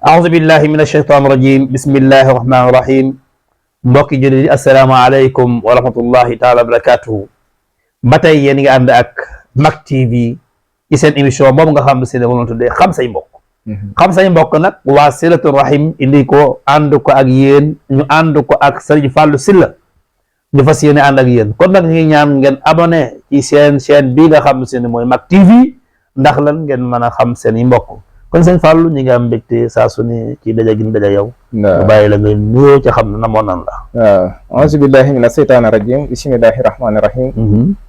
aoudu billahi min ashaytan rajim bismillahi rahmani rahim mbokki jullit yi asalaamaaleykum wa rahmatullahi taala wa barakatuhu ba tey yéen nga ànd ak Mak TV ci seen émission boobu nga xam ne si ne moom la tuddee xam say mbokk xam say mbokk nag waa Silatu Rahim indi ko ànd ko ak yéen ñu ànd ko ak Serigne Fallou Sylla ñu fas yéene ànd ak yéen kon nag ñu ngi ñaan ngeen abonné ci seen chaîne bii nga xam ne si ne mooy Mak TV ndax lan ngeen mën a xam seen i mbokk kon sëñ Fallou ñu ngi am mbégte saa su ne ci daja gi daja yow. waaw bàyyi la nga nuyoo ca xam ne namoon nan la. waaw auzu billahi mina seytaani rajim bismillahi rahmaani rahim.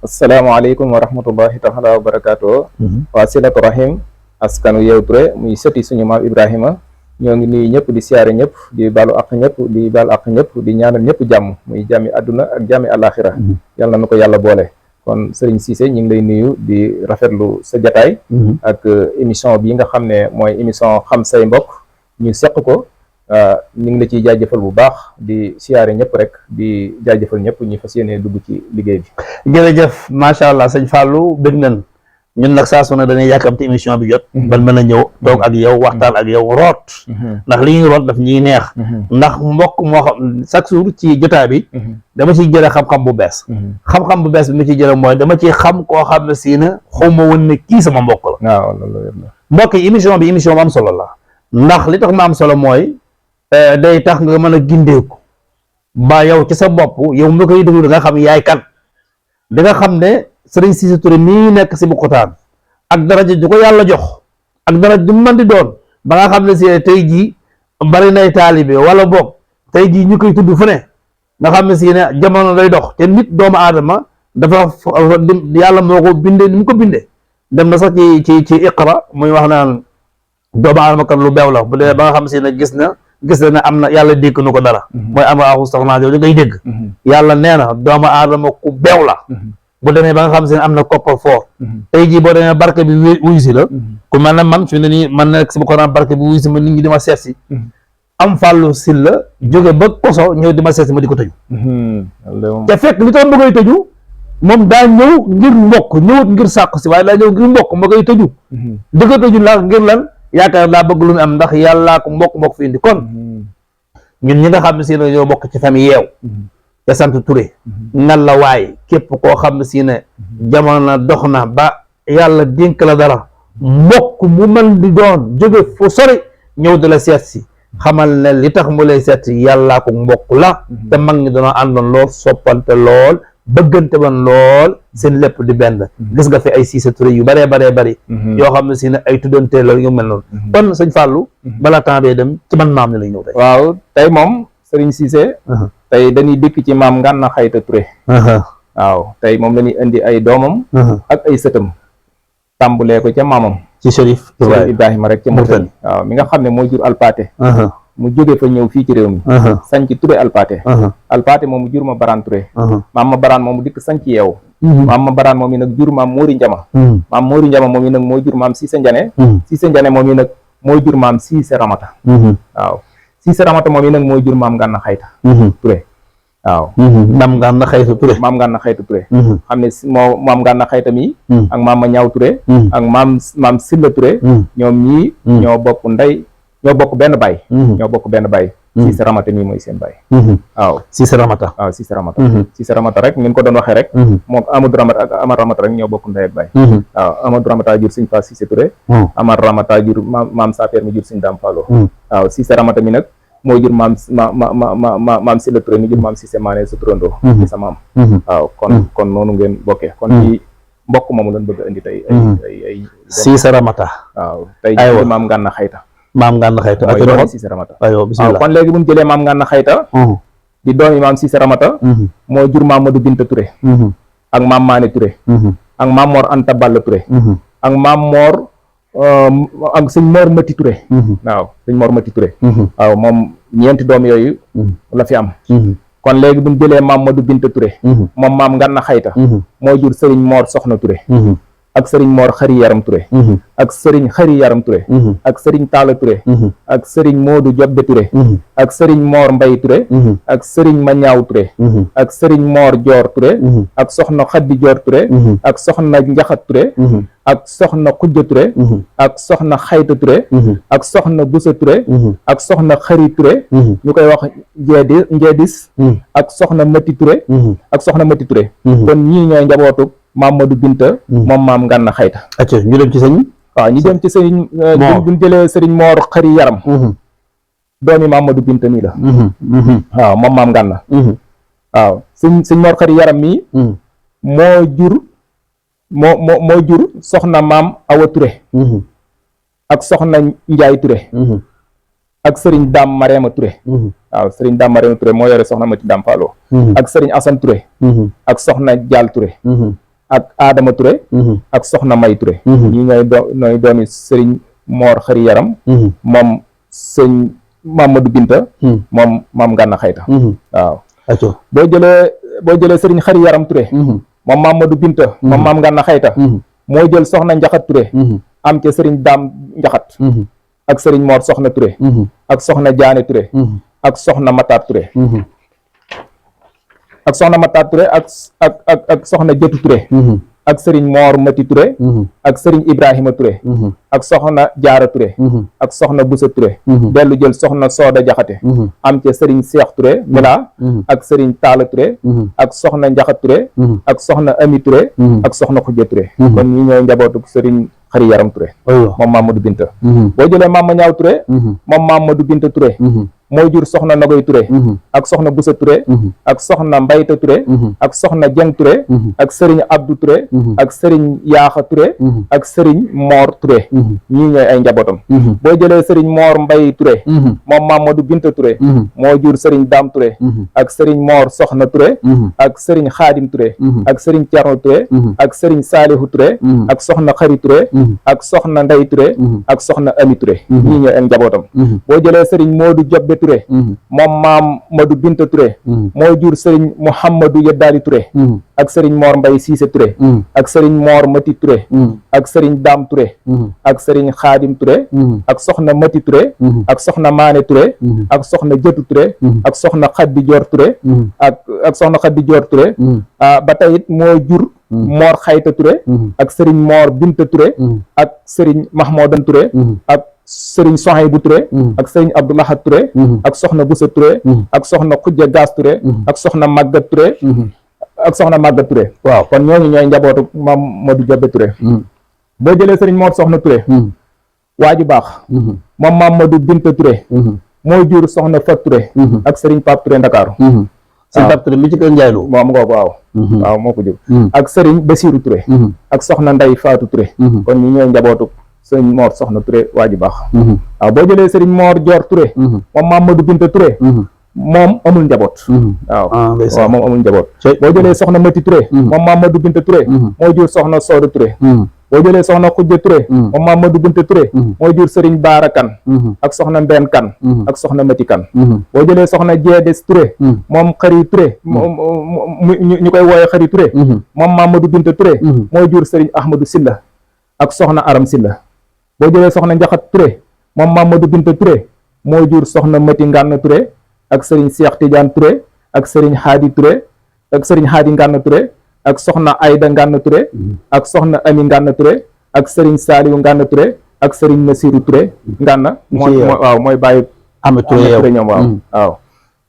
asalaamaaleykum wa rahmatullahi taala wa barakaatu. waa Silatu Rahim askanu Yeewu Touré muy sëti suñu maam Ibrahima ñoo ngi nuyu ñëpp di siyaare ñëpp di baalu ak ñëpp di baal ak ñëpp di ñaanal ñëpp jàmm muy jàmmi àdduna ak jàmmi àllaaxira yàlla na ko yàlla boole. kon Serigne Cissé ñu ngi lay nuyu di rafetlu sa jataay ak émission bi nga xam ne mooy émission xam say mbokk ñu seq ko ñu ngi la ciy jaajëfal bu baax di siyaare ñëpp rek di jaajëfal ñëpp ñu fas yéene dugg ci liggéey bi. jërëjëf macha allah sëñ Fallou bëgg nañ ñun nag saa su ne dañuy yàkkamti émission bi jot ban mën a ñëw toog ak yow waxtaan ak yow root ndax li ñuy root daf ñuy neex ndax mbokk moo xam chaque jour ci jotaay bi dama ciy jëlee xam-xam bu bees xam-xam bu bees bi ma ciy jëlee mooy dama ciy xam koo xam ne si na xawma woon ne kii sama mbokk la waaw loolu mbokk yi émission bi émission bu am solo la ndax li tax ma am solo mooy day tax nga mën a gindeeku ba yow ci sa bopp yow mi koy déglu da nga xam yaay kan da nga xam ne Serigne Cissé Touré mii nekk si Bokotaan ak daraja ju ko yàlla jox ak daraja ju mën di doon ba nga xam ne si tey jii bari nay taalibe wala boog tey jii ñu koy tudd fu ne nga xam ne si ne jamono day dox te nit doomu aadama dafa yàlla moo ko bindee ni mu ko bindee dem na sax ci iqra muy wax naan doomu aadama kan lu beew la bu dee ba nga xam si ne gis na ne am na yàlla dégg nu ko dara mooy am a saxnaa jooju ngay dégg yàlla nee na doomu aadama ku beew la bu demee ba nga xam seen am na koppar fort tey jii boo demee barke bi wuyu si la ku mel ne man fi ne nii man nekk si ma ko naan barke bi wuyu si ma nit ñi di ma seet si am Fallou Sylla jóge ba koso ñëw di ma seet si ma di ko tëju te fekk li tax ma koy tëju moom daa ñëw ngir mbokk ñëwut ngir sàkku si waaye daa ñëw ngir mbokk ma koy tëju di ko tëju la ngir lan yaakaar daa bëgg lu mu am ndax yàllaa ko mbokk fi indi kon ñun ñi nga xam ne si ne ñoo bokk ci famille yeew te sant Touré ngal la waay képp koo xam ne si ne jamono dox na ba yàlla dénk la dara mbokk mu mën di doon jóge fu sori ñëw di la seet si xamal ne li tax mu lay seet si yàllaa ko mbokk la te mag ñi dañoo àndoon lool soppante lool bëggante woon lool seen lépp di benn gis nga fi ay Cissé Touré yu bëree bari yoo xam ne si ne ay tuddante la yu mel noonu kon sëñ Fallou balaa temps bee dem ci man maam ni lay ñëw tey waaw tey moom Serigne Cissé tey dañuy dikk ci maam Ngana Xayta Touré waaw tey moom la ñuy indi ay doomam ak ay sëtam tàmbulee ko ca maamam ci Chérif Ibrahima rek ca Mourtani waaw mi nga xam ne moo jur Alpaate mu jóge fa ñëw fii ci réew mi sanc Touré Alpaate Alpaate moom mu jur ma Baraan Touré maam ma Baraan moom mu dikk sanc Yeew maam ma Baraan moom yi nag jur maam Móori Njama maam Móori Njama moom yi nag moo jur maam Cissé Njane Cissé Njane moom yi nag moo jur maam Cissé Ramata waaw Cissé Ramata moom yi nag mooy jur maam Ngana Xayta Touré waaw maam Ngana Xayta Touré maam Ngana Xayta Touré xam ne moo maam Ngana Xayta mi ak maam ma Ñaaw Touré ak maam Sylla Touré ñoom ñii ñoo bokk ndey ñoo bokk benn baay Cissé Ramata mii mooy seen baay waaw Cissé Ramata Cissé Ramata rek ngeen ko doon waxee rek moom Amadou Ramata ak Amar Ramata rek ñoo bokk ndey ak baay waaw Amadou Ramata jur sëñ Fa Cissé Touré Amar Ramata jur maam Safer mi jur sëñ Dam Fallo waaw Cissé Ramata mi nag moo jur maam Sylla Touré mi jur maam Cissé Mané sa turandoo ci sa maam waaw kon noonu ngeen bokkee kon ci mbokk moomu lañ bëgg a indi tey ay Cissé Ramata waaw tey jur maam Ngana Xayta maam Ngana Xayta mooy doomi Cissé Ramata aywa bismillah kon léegi bu ñu jëlee maam Ngana Xayta di doomi maam Cissé Ramata moo jur maam Madou Binta Touré ak maam Mané Touré ak maam Mor Anta Balla Touré ak maam Mor ak sëñ Mor Mati Touré waaw sëñ Mor Mati Touré waaw moom ñeenti doom yooyu la fi am kon léegi bu ñu jëlee maam Madou Binta Touré moom maam Ngana Xayta moo jur Serigne Mor Soxna Touré ak sëriñ Mor Xari Yaram Touré ak sëriñ Xari Yaram Touré ak sëriñ Talla Touré ak sëriñ Modou Jobbe Touré ak sëriñ Mor Mbay Touré ak sëriñ Mañaaw Touré ak sëriñ Mor Joor Touré ak soxna Xaddi Joor Touré ak soxna Njaxat Touré ak soxna Xujja Touré ak soxna Xayta Touré ak soxna Busa Touré ak soxna Xari Touré ñu koy wax Njeedis ak soxna Mati Touré ak soxna Mati Touré kon ñii ñooy njabootu Mamadou Binta moom maam Ngànna Xayta acca ñu dem ci sëñ waaw ñu dem ci sëriñ buñ jëlee sëriñ Mor Xari Yaram doomi Mamadou Binta mii la waaw moom maam Ngànna waaw sëñ Mor Xari Yaram mii moo jur soxna maam Awa Touré ak soxna Njaay Touré ak sëriñ Daam Marema Touré waaw sëriñ Daam Marema Touré moo yore soxna Mati Daam Fallo ak sëriñ Asan Touré ak soxna Jaal Touré ak Adama Touré ak soxna May Touré ñi ñooy doomi sëriñ Mor Xari Yaram moom sëñ Mamadou Binta moom maam Ngànna Xayta waaw boo jëlee sëriñ Xari Yaram Touré moom Mamadou Binta moom maam Ngànna Xayta moo jël soxna Njaxat Touré am ca sëriñ Daam Njaxat ak sëriñ Mor Soxna Touré ak soxna Jaane Touré ak soxna Matar Touré ak soxna Matar Touré ak soxna Jëtu Touré ak sëriñ Mor Mati Touré ak sëriñ Ibrahima Touré ak soxna Jaara Touré ak soxna Busa Touré dellu jël soxna Sooda Jaxate am ca sëriñ Seex Touré Mila ak sëriñ Taala Touré ak soxna Njaxat Touré ak soxna Ami Touré ak soxna Xujja Touré kon ñi ñooy njabootu sëriñ Xari Yaram Touré moom Mamadou Binta boo jëlee Mama Ñaaw Touré moom Mamadou Binta Touré moo jur soxna Nagoy Touré ak soxna Busa Touré ak soxna Mbayta Touré ak soxna Jeng Touré ak sëriñ Abdou Touré ak sëriñ Yaaxa Touré ak sëriñ Mor Touré ñii ñooy ay njabootam boo jëlee sëriñ Mor Mbay Touré moom Mamadou Binta Touré moo jur sëriñ Daam Touré ak sëriñ Mor Soxna Touré ak sëriñ Xaadim Touré ak sëriñ Cerno Touré ak sëriñ Saalihu Touré ak soxna Xari Touré ak soxna Ndey Touré ak soxna Ami Touré ñii ñooy ay njabootam boo jëlee sëriñ Modou Jobbe Touré moom maam Madou Binta Touré moo jur sëriñ Mouhamadou Yeddaali Touré ak sëriñ Mor Mbay Siise Touré ak sëriñ Mor Mati Touré ak sëriñ Daam Touré ak sëriñ Xaadim Touré ak soxna Mati Touré ak soxna Maane Touré ak soxna Jëtu Touré ak soxna Xaddi Joor Touré ak soxna Xaddi Joor Touré ba tey it moo jur Mor Xayta Touré ak sëriñ Mor Binta Touré ak sëriñ Mahmoudan Touré ak sëriñ Sohaybu Touré ak sëriñ Abdoulahat Touré ak soxna Busa Touré ak soxna Xujja Gaas Touré ak soxna Màggat Touré ak soxna Màggat Touré waaw kon ñooñu ñooy njabootu maam Modou Jobbe Touré boo jëlee sëriñ Mor Soxna Touré waa ju baax moom maam Modou Binta Touré moo jur soxna Fat Touré ak sëriñ Pape Touré Ndakaaru sëriñ Pape Touré mi ci kër Njaaylu moom nga ko waaw moo ko jur ak sëriñ Basiru Touré ak soxna Ndey Faatu Touré kon ñi ñooy njabootu sëriñ Mor Soxna Touré waa ju baax waaw boo jëlee sëriñ Mor Joor Touré moom Mamadou Binta Touré moom amul njaboot waaw moom amul njaboot boo jëlee soxna Mati Touré moom Mamadou Binta Touré moo jur soxna Sooda Touré boo jëlee soxna Xujja Touré moom Mamadou Binta Touré moo jur sëriñ Baara Kan ak soxna Mbeen Kan ak soxna Mati Kan boo jëlee soxna Jeedes Touré moom Xari Touré ñu koy wooye Xari Touré moom Mamadou Binta Touré moo jur sëriñ Ahmadou Silla ak soxna Aram Silla boo jëlee soxna Njaxat Touré moom Mamadou Binta Touré moo jur soxna Mati Ngànn Touré ak sëriñ Seex Tijaan Touré ak sëriñ Haadi Touré ak sëriñ Haadi Ngànn Touré ak soxna Ayda Ngànn Touré ak soxna Ami Ngànn Touré ak sëriñ Saaliwu Ngànn Touré ak sëriñ Nasiru Touré Ngànn mooy bàyyi Ahmed Touré ñoom waaw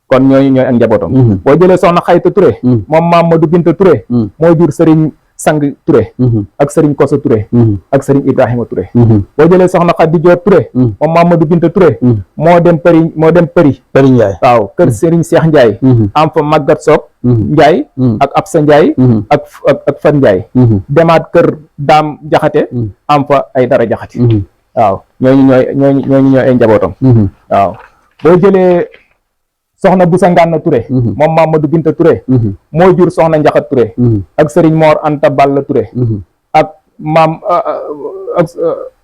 kon ñooñu ñooy ak njabootam boo jëlee soxna Xayta Touré moom Mamadou Binta Touré moo jur sëriñ Sang Touré ak sëriñ Koso Touré ak sëriñ Ibrahima Touré boo jëlee soxna Xaddi Joor Touré moom Mamadou Binta Touré moo dem Përi Njaay waaw kër sëriñ Seex Njaay am fa Màggat Soog Njaay ak Absa Njaay ak Fan Njaay demaat kër Daam Jaxate am fa ay Dara Jaxate waaw ñooñu ñooy ay njabootam waaw boo jëlee soxna Busa Ngànn Touré moom Mamadou Binta Touré moo jur soxna Njaxat Touré ak sëriñ Mor Anta Balla Touré ak maam ak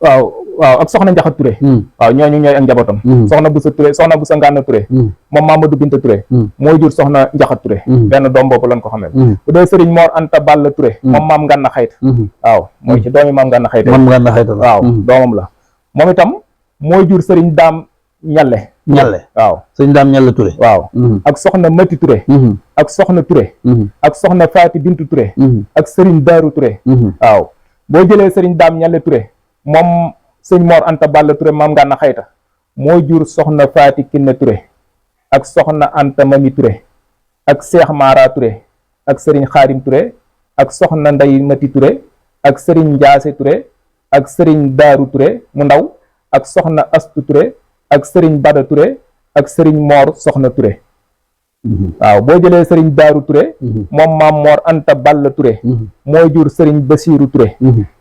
waaw ak soxna Njaxat Touré waaw ñooñu ñooy ak njabootam soxna Busa Touré soxna Busa Ngana Touré moom Mamadou Binta Touré mooy jur soxna Njaxat Touré benn doom boobu lañ ko xamee bu dee Serigne Mor Anta Balla Touré moom maam Ngana Xayta waaw mooy ci doomi maam Ngana Xayta waaw doomam la moom itam mooy jur Serigne Daam Ñalle waaw Serigne Daam Ñalle Touré waaw ak soxna Mati Touré ak soxna Touré ak soxna Faati Bintu Touré ak Serigne Daaru Touré waaw boo jëlee Serigne Daam Ñalle Touré moom sëñ Mor Anta Balla Touré maam Ngana Xayta moo jur soxna Faati Kinne Touré ak soxna Anta Mami Touré ak Cheikh Mara Touré ak Serigne Xaadim Touré ak soxna Ndey Mati Touré ak Serigne Ndiaase Touré ak Serigne Daaru Touré mu ndaw ak soxna Astu Touré ak Serigne Bada Touré ak Serigne Mor Soxna Touré waaw boo jëlee Serigne Daaru Touré moom maam Mor Anta Balla Touré mooy jur Serigne Basiiru Touré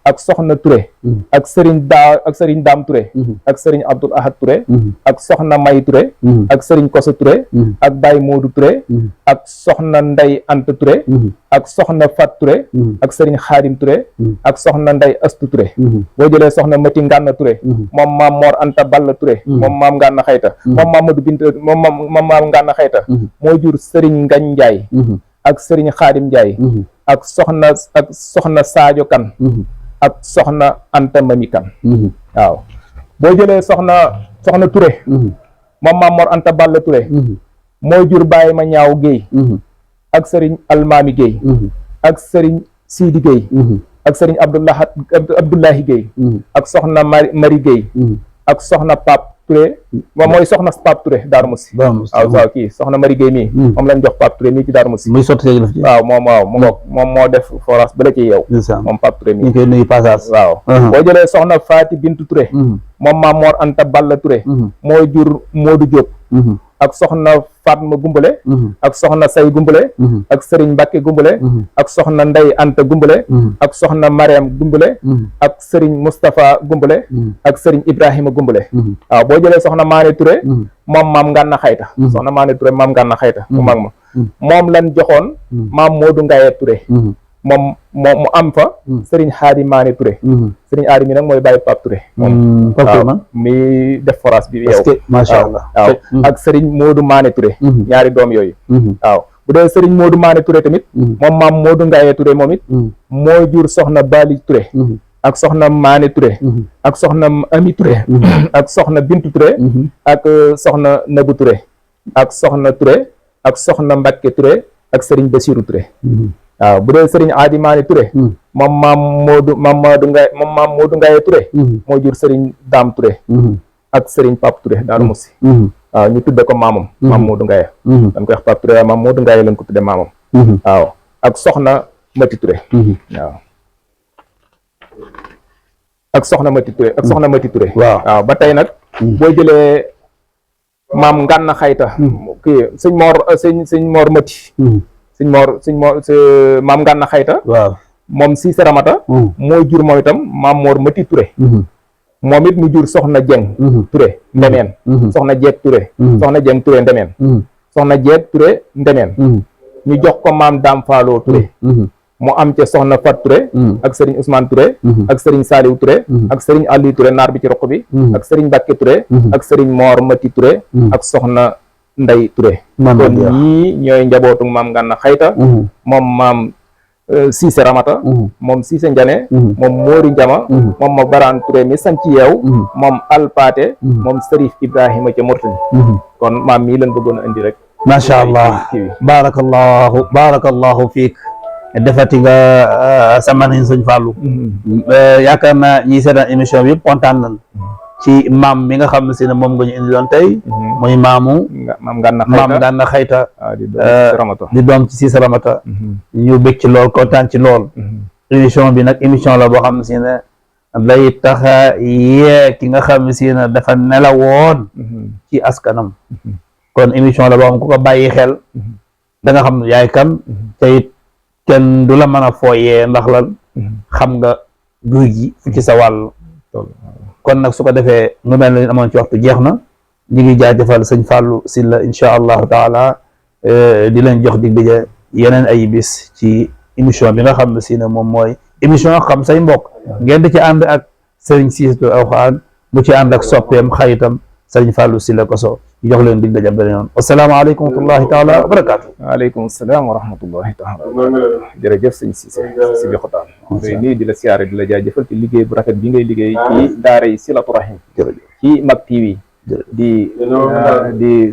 ak soxna Touré ak Serigne Daam Touré ak Serigne Abdoul Ahad Touré ak soxna May Touré ak Serigne Koso Touré ak Baye Modou Touré ak soxna Ndey Anta Touré ak soxna Fat Touré ak Serigne Xaadim Touré ak soxna Ndey Astu Touré boo jëlee soxna Mati Ngana Touré moom maam Mor Anta Balla Touré moom maam Ngana Xayta moom Mamadou Binta moom maam Ngana Xayta mooy jur Serigne Ngañ Njaay ak Serigne Xaadim Njaay ak soxna Sadio Kan ak soxna Anta Mami Kan waaw boo jëlee soxna Touré moom maam Mor Anta Balla Touré mooy jur Baye Ma Ñaaw Géey ak Serigne Almaami Géey ak Serigne Sidi Géey ak Serigne Abdoulahi Géey ak soxna Mari Géey ak soxna Pape Touré moom mooy soxna Pape Touré Darou Moussi waaw kii soxna Mari Gueye mii moom lañ jox Pape Touré mii ci Darou Moussi muy sotti waaw moom moo def forage ba la ci yow moom Pape Touré mii ñu koy nuyu passage waaw boo jëlee soxna Faati Bintu Touré moom maam Mor Anta Balla Touré mooy jur Modou Diop ak soxna Fatma Gumbale ak soxna Say Gumbale ak Serigne Mbacke Gumbale ak soxna Ndey Anta Gumbale ak soxna Mariam Gumbale ak Serigne Moustapha Gumbale ak Serigne Ibrahima Gumbale waaw boo jëlee soxna Maane Touré moom maam Ngana Xayta soxna Maane Touré maam Ngana Xayta mu mag ma moom lan joxoon maam Modou Ngaye Touré moom mu am fa Serigne Xaadi Maane Touré Serigne Aadi mi nag mooy bàyyi Pape Touré moom waaw mi def forage bi yow macha allah waaw ak Serigne Modou Maane Touré ñaari doom yooyu waaw bu dee Serigne Modou Maane Touré tamit moom maam Modou Ngaye Touré moom it mooy jur soxna Bali Touré ak soxna Maane Touré ak soxna Ami Touré ak soxna Bintu Touré ak soxna Nabu Touré ak soxna Touré ak soxna Mbakke Touré ak Serigne Bassirou Touré waaw bu dee Serigne Adi Maane Touré moom maam Modou Ngaye Touré moo jur Serigne Dame Touré ak Serigne Pape Touré Darou Moussi waaw ñu tudde ko maamam maam Modou Ngaye dañ koy wax Pape Touré maam Modou Ngaye lañ ko tudde maamam waaw ak soxna Mati Touré waaw ak soxna Mati Touré waaw ba tey nag boo jëlee maam Ngana Xayta kii sëñ Mor Mati maam Ngana Xayta waaw moom Cissé Ramata mooy jur moom itam maam Mor Mati Touré moom it mu jur soxna Jeng Touré Ndemeen soxna Jeeg Touré soxna Jeng Touré Ndemeen soxna Jeeg Touré Ndemeen ñu jox ko maam Dame Fallo Touré mu am ca soxna Fat Touré ak Serigne Ousmane Touré ak Serigne Saliou Touré ak Serigne Aliou Touré naar bi ci roq bi ak Serigne Bakke Touré ak Serigne Mor Mati Touré ak soxna Ndey Touré kon ñii ñooy njabootu maam Ngana Xayta moom maam Cissé Ramata moom Cissé Ndiané moom Mori Ndiama moom ma Baraan Touré mi sanc yeew moom Alpaate moom Serif Ibrahima ca Mourtani kon maam mii leen bëggoon a indi rek macha allah barakallahu fiik defati nga samanin sëñ Fallou yaakaar naa ñi seetaan émission bi yëpp kontaan nañ ci maam mi nga xam ne si ne moom nga ñu indi doon tey muy maam Ngana Xayta di doom ci Cissé Ramata ñu bëgg ci lool kontaan ci lool émission bi nag émission la boo xam ne si ne day taxa yee ki nga xam ne si ne dafa nelawoon ci askanam kon émission la boo xam ku ko bàyyi xel da nga xam ne yaay kan te it kenn du la mën a fooyee ndax lan xam nga guy gi fu ci sa wàll kon nag su ko defee nu mel ne amoon ci waxtu jeex na ñu ngi jaajëfal sëñ Fallou Sylla incha allahu taala di leen jox dig daje yeneen ay bis ci émission bi nga xam ne si ne moom mooy émission xam say mbokk ngeen di ci ànd ak Serigne Cissé Touré Alxuraan mu ci ànd ak soppeem xaritam Serigne Fallou Sylla Kosso ñu jox leen dig daje beneen yoon asalaamaaleykum wa rahmatullahi taala wa barakaatu. waaleykum salaam wa rahmatullahi taala jërëjëf sëñ Cissé si bi xotaan day nii di la siyaare di la jaajëfal ci liggéey bu rafet bi ngay liggéey ci daara yi Silatu Rahim ci Mak TV di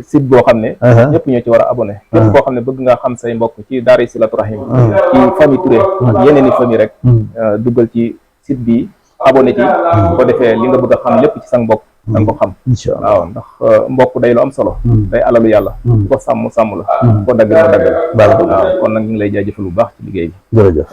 site boo xam ne ñëpp ñoo ci war a abonné képp koo xam ne bëgg nga xam say mbokk ci daara yi Silatu Rahim ci famille Touré ak yeneen i famille rek duggal ci site bi abonné ci bu ko defee li nga bëgg a xam lépp ci sa mbokk da nga ko xam waaw ndax mbokk day lu am solo day alalu yàlla bu ko sàmm la bu ko dagg mu dagg la waaw kon nag ñu ngi lay jaajëfal bu baax ci liggéey bi jërëjëf